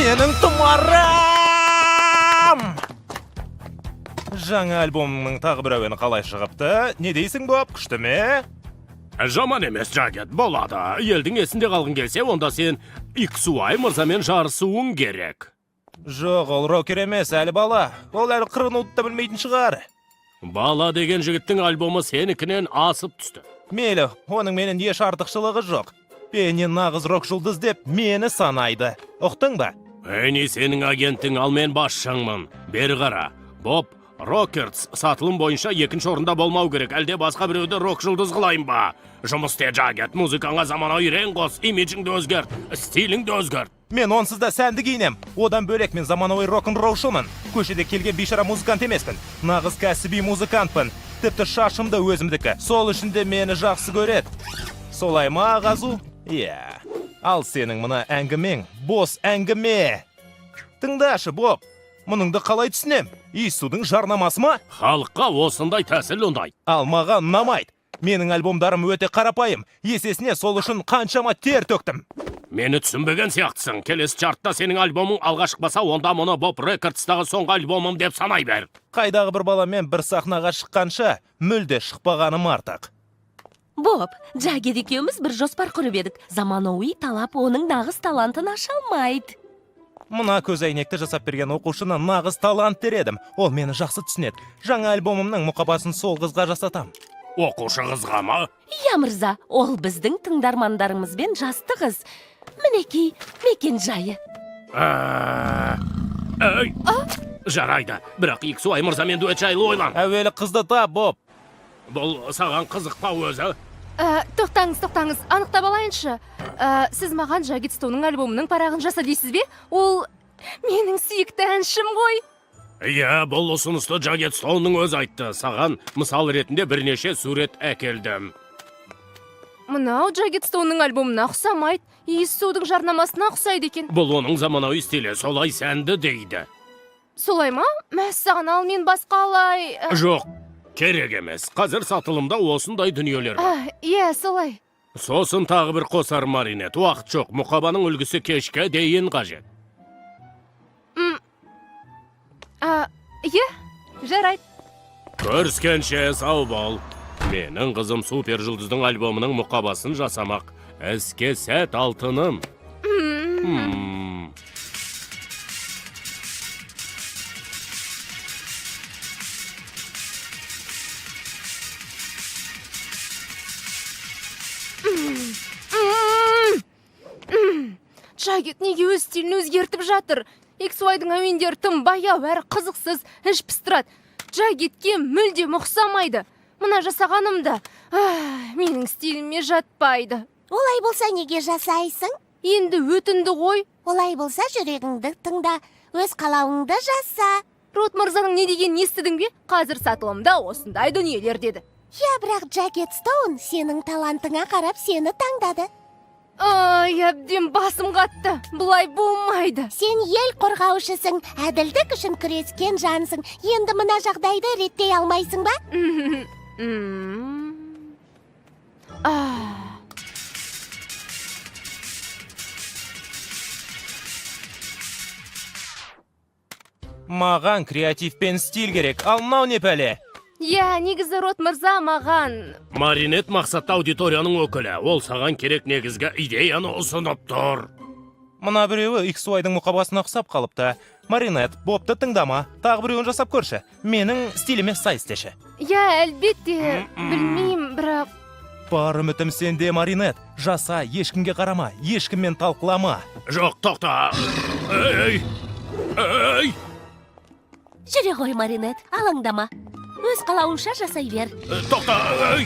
Менің тұмарым! Жаңа альбомыңның тағы бір әуені қалай шығыпты? Не дейсің, Боб? Күшті ме? Жаман емес, Джагет, болады. Елдің есінде қалғың келсе, онда сен XY мырзамен жарысуың керек. Жоқ, ол рокер емес, әлі бала. Ол әлі қырынуды да білмейтін шығар. Бала деген жігіттің альбомы сенікінен асып түсті. Мейлі, оның менен еш артықшылығы жоқ. Пенни нағыз рок жұлдыз деп мені санайды. Ұқтың ба? Пенни сенің агентің, ал мен басшыңмын. Бері қара. Боб Рокерс сатылым бойынша екінші орында болмау керек. Әлде басқа біреуді рок жұлдыз қылайын ба? Жұмыс істе, Джагет. Музыкаңа заманауи рең қос, имиджіңді өзгерт, стиліңді өзгерт. Мен онсыз да сәнді киінем. Одан бөлек мен заманауи рок-н-роллшымын. Көшеде келген бейшара музыкант емеспін. Нағыз кәсіби музыкантпын. Тіпті шашым да өзімдікі. Сол үшін де мені жақсы көреді. Солай ма, Ғазу? Иә. Ал сенің мына әңгімең бос әңгіме. Тыңдашы, Боб. Мұныңды қалай түсінем? Иіссудың жарнамасы ма? Халыққа осындай тәсіл ұнайды. Ал маған ұнамайды. Менің альбомдарым өте қарапайым. Есесіне сол үшін қаншама тер төктім. Мені түсінбеген сияқтысың. Келесі чартта сенің альбомың алға шықпаса, онда мұны Боб Рекордстағы соңғы альбомым деп санай бер. Қайдағы бір баламен бір сахнаға шыққанша мүлде шықпағаным артық. Боб, Джаггер екеуміз бір жоспар құрып едік. Заманауи талап оның нағыз талантын аша алмайды. Мына көз әйнекті жасап берген оқушыны нағыз талант дер едім. Ол мені жақсы түсінеді. Жаңа альбомымның мұқабасын сол қызға жасатам. Оқушы қызға ма? Иә, мырза, ол біздің тыңдармандарымызбен жасты қыз. Мінекей, мекен жайы. Ей, жарайды, бірақ XY мырзамен дуэт жайлы ойлан. Әуелі қызды тап, Боб. Бұл саған қызық па өзі? Тоқтаңыз, тоқтаңыз, анықтап алайыншы. Сіз маған Джаггет Стоунның альбомының парағын жаса дейсіз бе? Ол менің сүйікті әншім ғой. Иә, бұл ұсынысты Джагет Стоунның өзі айтты. Саған мысал ретінде бірнеше сурет әкелдім. Мынау Джаггет Стоунның альбомына ұқсамайды. Иіссудың жарнамасына ұқсайды екен. Бұл оның заманауи стилі, солай сәнді дейді. Солай ма? Мәссаған, ал мен басқалай... Жоқ, керек емес. Қазір сатылымда осындай дүниелер бар. Иә, солай. Сосын тағы бір қосар, Маринет. Уақыт жоқ, мұқабаның үлгісі кешке дейін қажет. Иә, жарайды. Көріскенше сау бол. Менің қызым супер жұлдыздың альбомының мұқабасын жасамақ. Іске сәт, алтыным. Джаггет неге өз стилін өзгертіп жатыр? XY-дың әуендері тым баяу әрі қызықсыз, іш пыстырады. Джаггетке мүлдем ұқсамайды. Мына жасағаным да менің стиліме жатпайды. Олай болса неге жасайсың? Енді өтінді ғой. Олай болса жүрегіңді тыңда, өз қалауыңды жаса. Рот мырзаның не дегенін естідің бе? Қазір сатылымда осындай дүниелер деді. Иә, бірақ Джаггет Стоун сенің талантыңа қарап сені таңдады. Ай, әбден басым қатты. Бұлай болмайды. Сен ел қорғаушысың, әділдік үшін күрескен жансың. Енді мына жағдайды реттей алмайсың ба? А. Маған креатив пен стиль керек. Ал мынау не пәле? Иә, негізі Рот мырза маған Маринет мақсатты аудиторияның өкілі. Ол саған керек негізгі идеяны ұсынып тұр. Мына біреуі XY-дың мұқабасына ұқсап қалыпты. Маринет, Бобты тыңдама. Тағы біреуін жасап көрші. Менің стиліме сай істеші. Иә, әлбетте, білмеймін, бірақ Бар үмітім сенде, Маринет. Жаса, ешкімге қарама, ешкіммен талқылама. Жоқ, тоқта. Ей! Ей! Жүре ғой, Маринет, алаңдама. Өз қалауынша жасай бер. Тоқта! Ей!